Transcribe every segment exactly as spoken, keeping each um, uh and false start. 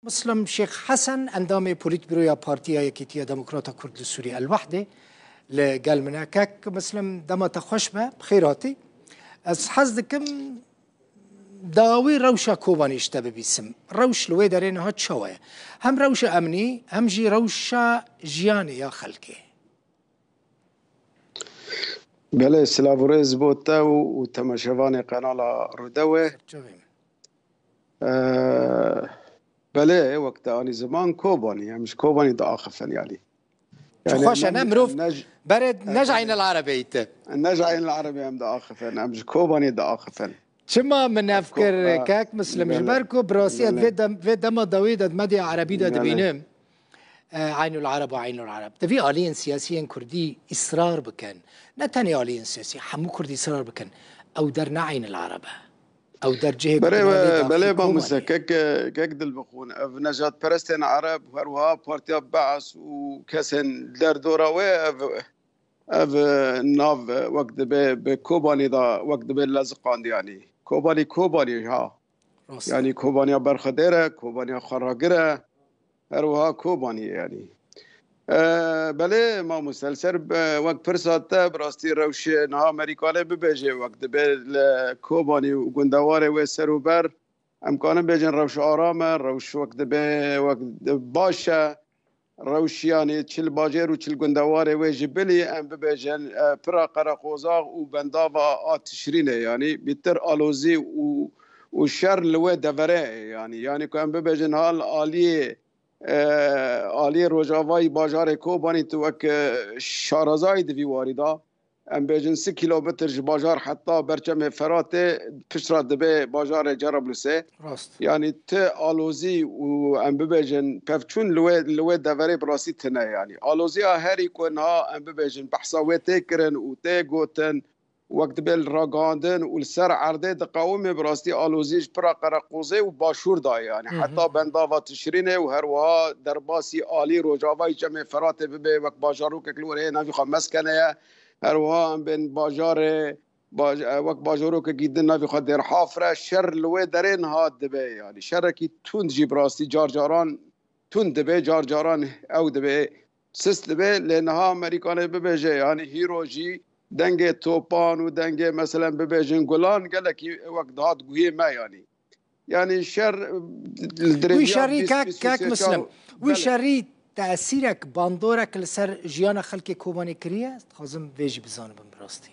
Muslim Şêx Hesen, endamê Polîtbîroya Partiya Yekîtiya Demokrata Kurd li Sûriyê, El Wehdê, li gel min e. Kek Muslim, dema te xweş be, bi xêr hatî. Ez hez dikim dawî rewşa Kobanî ji te bibîsim. Rewş li wê derê niha çawa ye? Hem rewşa emnî, hem jî rewşa jiyanê ya xelkê. Belê, silav û rêz bo te û, û temaşevanê qenala Rûdewê. Çavê min. Ee, belê, wek te anî ziman Kobanî, em ji Kobanî diaxifin yanî. Çi Yani xweş e, ne ne, mirov ne j-, berê ne ji Eynel Erebeyî te. Ne ji Eynel Erebê em diaxifin, em ji Kobanî diaxifin. Çima min ev Ko-, kir, e, kek Muslim? Ji belê, ber ku bi rastî ez belê. vê dem-, vê dema dawî de di medya erebî de Belê. dibînim. E, Eynul Ereb û Eynul Ereb. Di vî aliyên siyasî yên Kurdî îsrar bikin, ne tenê aliyên siyasî, hemû Kurdî îsrar bikin, ew der ne Eynul Ereb e. Ew der cihê Belê, Kurdî ne lê belê, daxil belê, Kobanê. Mamoste, kek, kek Dilbixwin, ev nejadperestên Ereb, her wiha Partiya Beas û kesên derdora wê, ev, ev nav wek dibe bi Kobanê de, wek dibe leziqand yanî. Kobanî, Kobanî ha. Rast. Yanî Kobaniya berxwedêr e, Kobaniya xweragir e. Her wiha Kobanî ye yanî. E, belê mamoste, li ser, e, wek pirsa te, bi rastî rewşê niha Amerîkanê bibêje, wek dibe li Kobanî û gundewarê wê ser û ber, em karin bêjin rewş aram e, rewş wek dibe, wek di-, baş e, rewş yanî çil bajêr û çil gundewarê wê ji bilî, em bibêjin, e, pira qereqozax û bendava a Tişrînê yanî bîtir alozî û, û şer li wê deverê ye yanî. Yanî ku em bibêjin hal aliyê e, aliyê rojavayî bajarê Kobanî tu wek, e, şarazayî di vî warî de, em bêjin sî kîlometr ji bajar heta berçemê Feratê pişt re dibe bajarê Cerablusê. Rast. Yanî ti alozî û em bibêjin pevçûn li wê, li wê deverê bi rastî tune yanî. Aloziya herî ku niha em bibêjin behsa wê tê kirin û tê gotin, wek dibe li ragihandin û li ser erdê diqewime, bi rastî alozî ji pira qereqozê û başûr dayê, yanî Hı hı. heta bendava Tişrînê û her wiha derbasî alî rojavayî çemê Feratê bibe wek bajarokek li werê navî xwe Meskene ye. Her wiha em bên bajarê, baj-, e, wek bajarokekî din navî xwe Dêrhafir e. Şer li wê derê niha dibe, yanî şerekî tund jî bi rastî car caran tund dibe, car caran ew dibe sist dibe, lê niha Amerîkanê bibêje, yanî hîro jî dengê topan û dengê, meselen, bibêjin gulan gelekî wek dihat guhê me, yanî. Yanî şer, li Wî dirêjiya şerî bîst, kek, bîst û kek sê Muslim, çaw-, wî belê. şerî tesîrek, bandorek li ser jiyana xelkê Kobanê kiriye? Dixwazim vê jî bizanibim bi rastî.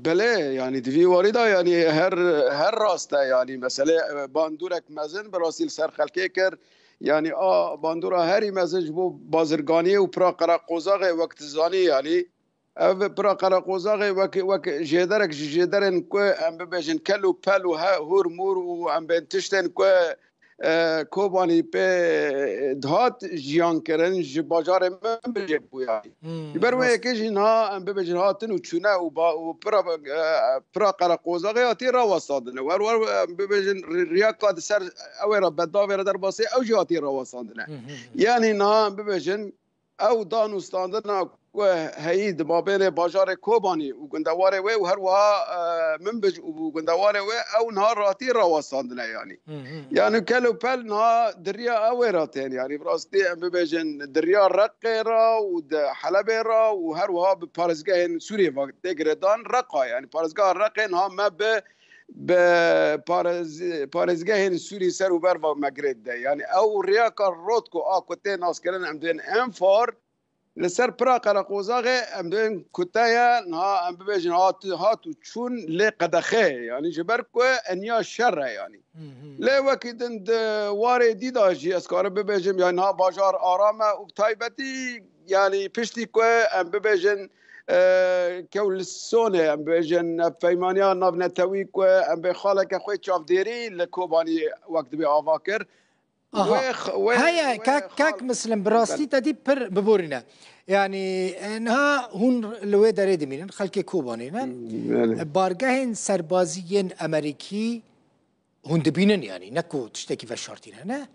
Belê, yanî di vî warî de, yanî her, her rast e, yanî mesele, e, bandorek mezin bi rastî li ser xelkê kir. Yanî a bandora herî mezin ji bo bazirganiyê û pira qereqozaxê wek tu zanî, yanî ev pira qereqozaxê wek, wek jêderek ji jêderên ku em bibêjin kel û pel û he, hûr mûr û em bên tiştên ku, e, Kobanî pê dihat jiyan kirin, ji bajarê Minbicê bû yanî. Hmm, Ji ber wê rast. yekê jî niha em bibêjin hatin û çûne û ba-, û pira, e, pira qereqozaxê hatî rawestandine. Wer wer em bibêjin ri-, riyaka di ser ew ê re bedavê re derbasê ew jî hatî rawestandine. Hı hı. Yanî niha em bibêjin ew dan û standina ku heyî di mabênê bajarê Kobanî û gundewarê wê û her wiha, e, Minbic û gundewarê wê ew niha ratî rawestandine yanî. Hı hı. Yanî kel û pel niha di riya ew ê re tên, yanî bi rastî em bibêjin di riya Reqê re û di Helebê re û her wiha bi parêzgehên Sûriyê ve tê girêdan Reqa, yanî parêzgeha Reqê niha me bi bi parêz-, parêzgehên Sûrî ser û ber va me girê dide. Yanî ew riyaka rot ku a ku tê naskirin em dibên Enfor, li ser pira qereqozaxê em dibên kute ye, niha em bibêjin hat, hat û çûn lê qedexe ye. Yanî ji ber ku eniya şer e yanî. Hı hı. Lê wekî din di warê dî de jî ez karim bibêjim, yanî niha bajar aram e û bi taybetî yanî piştî ku em bibêjin, e, kew li Sonê, em bibêjin, e, peymaniya navnetewî ku em bê xaleke xwe çavdêrî li Kobanî wek dibê ava kir. Aha. Wê x-, wê, Heye, wê kek, xal- kek Muslim, bi rastî Belê. te dî pir biborîne. Yanî, e, niha hûn li wê derê dimînin, xelkê Kobanê ne? Belê. E, bargehên serbazî yên Amerîkî hûn dibînin, yanî, ne ku tiştekî veşartî ne, ne?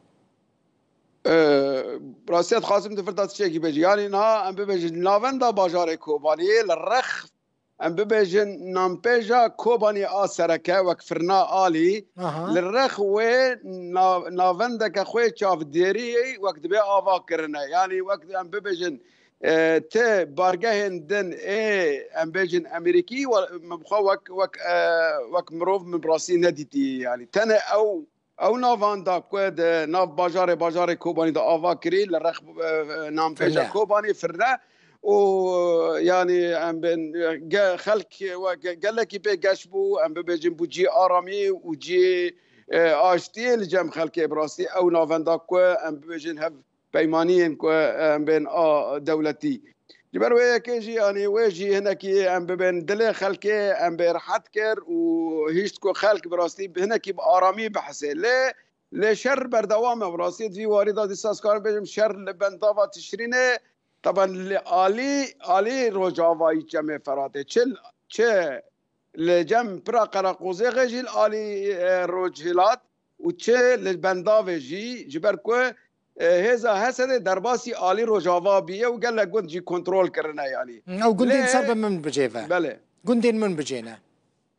Ee, rastî dixwazim di vir de tiştekî bêjim. Yanî niha em bibêjin, navenda bajarê Kobaniyê li rex em bibêjin, nanpêja Kobanî a sereke wek firna alî, aha, li rex wê nav-, navendeke xwe çavdêrî wek dibê ava kirine. Yanî wek em bibêjin, e, ti bargehên din ê, em bêjin, Amerîkî, we-, min bi xwe wek, wek, e, wek mirov min bi rastî nedîtî. Yanî tenê ew, ew navenda ku di nav bajarê, bajarê Kobanî de ava kirî, li rex, e, e, nanpêja, firne, Kobanî firne û, yanî, em bên, ge-, xelk we ge-, gelekî pê geş bû, em bibêjin bû cî aramî û cî, e, aştiyê li cem xelkê. Bi rastî ew navenda ku em bibêjin hev peymaniyên ku em bên a dewletî. Ji ber wê yekê jî, yanî wê jî hinekî em bibên dilê xelkê, em bê rehet kir û hişt ku xelk bi rastî hinekî bi aramî bihise. Lê, lê şer berdewam e. Bi rastî di vî warî de dîsa ez karim bêjim şer li bendava Tişrînê, teben li alî, alî rojavayî Çemê Feratê, çi, çi li cem pira Qereqozêxê jî li alî, e, rojhilat û çi li bendavê jî, ji ber ku, e, hêza Hesedê derbasî alî rojava bûye û gelek gund jî kontrol kirine yanî. Ew gundên, lê, ser bi min bicêve. Belê. Gundên min bicêne.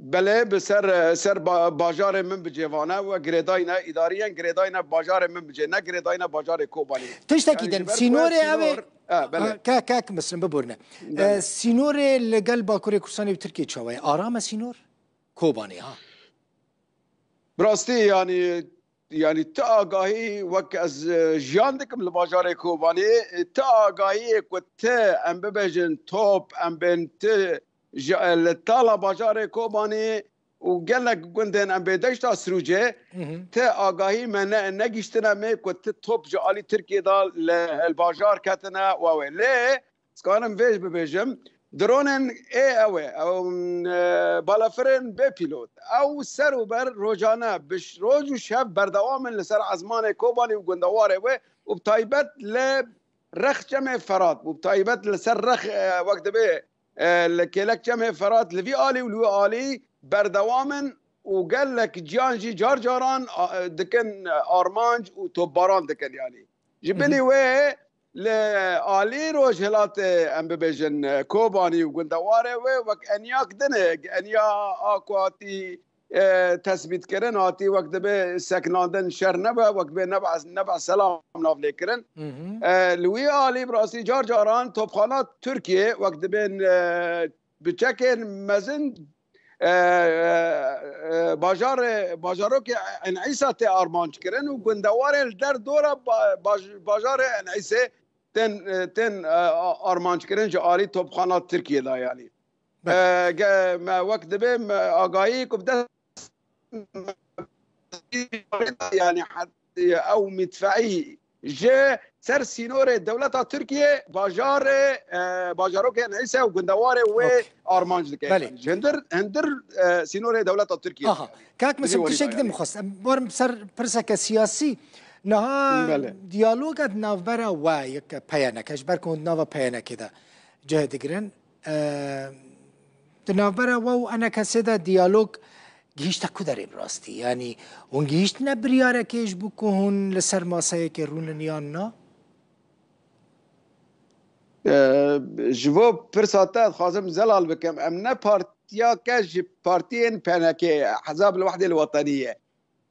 Belê, bi ser, ser ba-, bajarê min bicêvane we girêdayne, îdariyen girêdayne bajarê min bicê, ne girêdayne bajarê Kobanî. Tiştekî din, sînorê ew ê, sînor, e, belê. Kek, kek Mislim, biborine. Belê. E, sînorê li gel Bakurê Kurdistanê û Tirkiyê çawa ye? Aram e sînor? Kobanê, ha. Bi rastî, yanî, yanî ti agahî, wek ez, e, jiyan dikim li bajarê Kobanê, e, ti agahiyê ku ti, em bibêjin, top, em bên ti ji, e, li tala bajarê Kobanê û gelek gundên em bê deşta Sirûcê, hı hı, ti agahî me ne, negihiştine me ku ti top ji alî Tirkiyê de li, li bajar ketine we wê. Lê, ez karim vê jî bibêjim, dronên ê ew ê, ew, e, balafirên bê pîlot. Ew ser û ber rojane, bi ş-, roj û şev berdewam in li ser ezmanê Kobanî û gundewarê wê û bi taybet li rex Çemê Ferat û bi taybet li ser rex, e, wek dibê, e, li kêlek Çemê Ferat li vî alî û li wî alî berdewam in û gelek ciyan jî car caran, a, e, dikin, e, armanc û topbaran dikin yanî. Ji binî wê li alî rojhilatê, em bibêjin, e, Kobanî û gundewarê wê wek eniyak din e, eniya a ku hatî, e, tesbîtkirin, hatî wek dibê seknandin şer nebe, wek dibê nebe, nebe selam navlêkirin. Hı hı. E, li wî alî bi rastî car caran topxana Tirkiyê wek dibên, e, bi çekên mezin, e, e, e, bajarê, bajarokê Enîsa tê armanc kirin û gundewarên li derdora ba-, baj-, bajarê Enîsê tên, e, tên, e, a-, armanc kirin ji alî topxana Tirkiyê de yanî. Belê. E, ge-, me wek dibê me agahî ku bi dest yanî het-, ew midfeî ji ser sînorê dewleta Tirkiyê bajarê, e, bajarokê Enîse û gundewarê wê, okey, armanc dike. Belê. Yanî ji hindir, hindir, e, sînorê dewleta Tirkiyê. Aha. Kak Mislim, tiştek din bixwest. Em barim ser pirseke siyasî. Niha, belê, diyaloga di navbera we yek P Y N K, ji ber ku hûn di nava P Y N K de cih digirin. E, di navbera we û E N K S'ê de diyalog gihîşte ku derê bi rastî? Yanî hûn gihîştine biryarekê ji bo ku hûn li ser maseyekê rûnin yan na? E, ji bo pirsa te dixwazim zelal bikim. Em ne partiyake ji partiyên P N K, Hezab el Wehdê el Wetenî ye.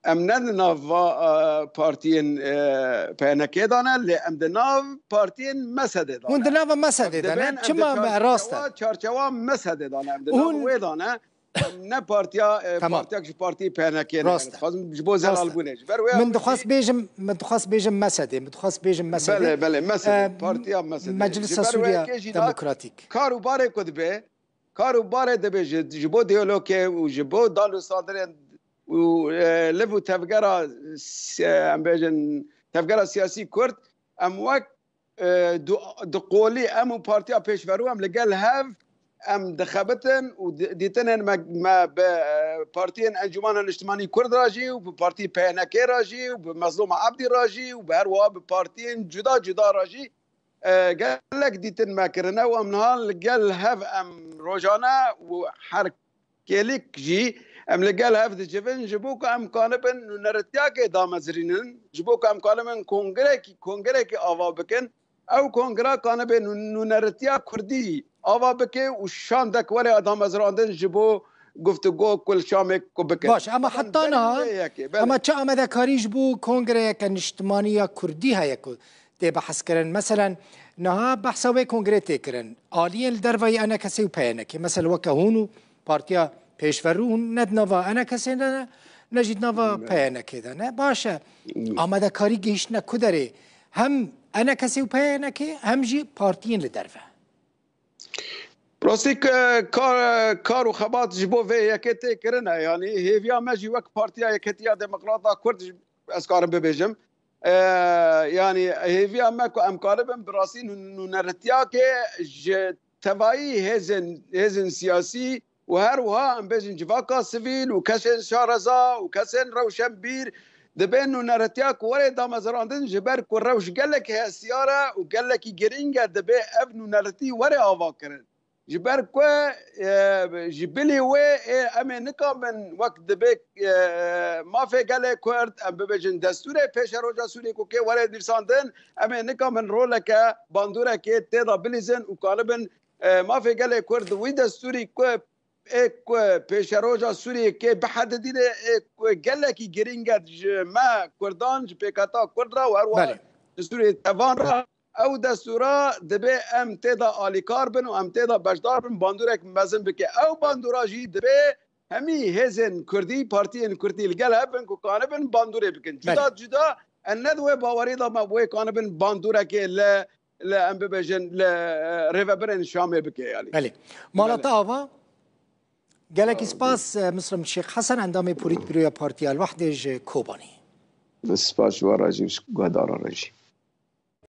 Em ne di nav va, e, partiyên, e, P N K de ne, lê em di nav partiyên M S D'ê de ne. Hûn di nava M S D'ê de ne? Em dibên, em çima di me rast e? Çarçewa, çarçewa M S D'ê de ne, em di nav wê de ne. Em ne partiya, e, tamam, partiyak ji partiyê P N K ne. Rast e. Dixwazim ji bo zelalbûnê. Rast e. Ji ber wê min dixwast bêjim, min dixwast bêjim M S D'ê, min dixwast bêjim M S D'ê. Belê, belê, M S D'ê, e, partiya M S D'ê. Meclisa Sûriya Demokratîk. Kar û barê ku dibe, kar û barê dibe ji, ji bo diyalogê û ji bo danûstandinên û, e, liv û tevgera, e, em bêjin, tevgera siyasî Kurd, em wek, e, du-, di qolî em û partiya pêşverû em li gel hev em dixebitin û di-, dîtinên me, me bi, e, partiyên Encûmena Niştimanî Kurd re jî û bi partî P N K re jî û bi Mezlûma Ebdî re jî û bi her wiha bi partiyên cuda cuda re jî e, gelek dîtin me kirine û em niha li gel hev em rojane û her kêlik jî em li gel hev dicivin, ji bo ku em kanibin nûneretiyakê damezrînin, ji bo ku em kanibin kongrek-, kongerekî ava bikin, ew kongre kanibe nû-, nûneritiya kurdî ava bike û şandek were damezrandin ji bo guftûgo ku li Şamê ku bike. Baş, ama Zaten heta berî niha, vê yekê, belê. Ama çi amadekarî ji bo kongreyeke niştimanî ya kurdî heye ku tê behs kirin? Meselen, niha behsa wê kongrê tê kirin. Aliyên li dervayî E N K S ê û P Y N K, mesela weke hûn û Partiya Pêşverû, hûn ne di nava E N K S ê de ne, ne jî di nava Ne. P Y N K de ne. Baş e. Ne. Amadekarî gihîştine ku derê? Hem E N K S û P Y N K, hem jî partiyên li derve. Rastî ke kar, kar û xebat ji bo vê yekê tê kirine. Yanî hêviya me jî wek Partiya Yeketiya Demokrata Kurd, ez karim bibêjim. E, yanî hêviya me ku em karibin bi rastî nû-, nûneritiyakê ji tevayî hêzên, hêzên siyasî û her wiha em bêjin civaka sivîl û kesên şareza û kesên rewşenbîr dibên nûneretiya ku were damezrandin, ji ber ku rewş gelek hestiyar e û gelekî girîng e, dibê ev nûneritî were avakirin. Ji ber ku, e, ji bilî wê, ê, em ê nikabin wek dibê, e, mafê gelê Kurd, em bibêjin destûrê pêşeroja Sûriyê ku kê were nivîsandin, em ê nikabin roleke bandoreke tê de bilîzin û karibin, e, mafê gelê Kurd di wî destûrî ku ê ku pêşeroja Sûriyê kê bihedidîne, ê ku gelekî girîng e ji me Kurdan, ji pêketa Kurd re û her wiha Belê. ji Sûriyê tevan re, ew destûra dibê em tê de alîkar bin û em tê de beşdar bin, bandorek mezin bike. Ew bandora jî dibê hemî hêzên Kurdî, partiyên Kurdî li gel hebin ku kanibin bandorê bikin. Cuda Belê. cuda, em ne di wê bawerî de me wê kanibin bandorekê li, li em bibêjin, li, e, rêvebirên Şamê bike, yanî. Belê. Mala Belê. te ava? Gelekî spas, e, Mislim Şêx Hesen, endamê Polîtbîroya Partiya El-Wehdê ji Kobanê. Spas ji we re jî, ji guhdara re jî.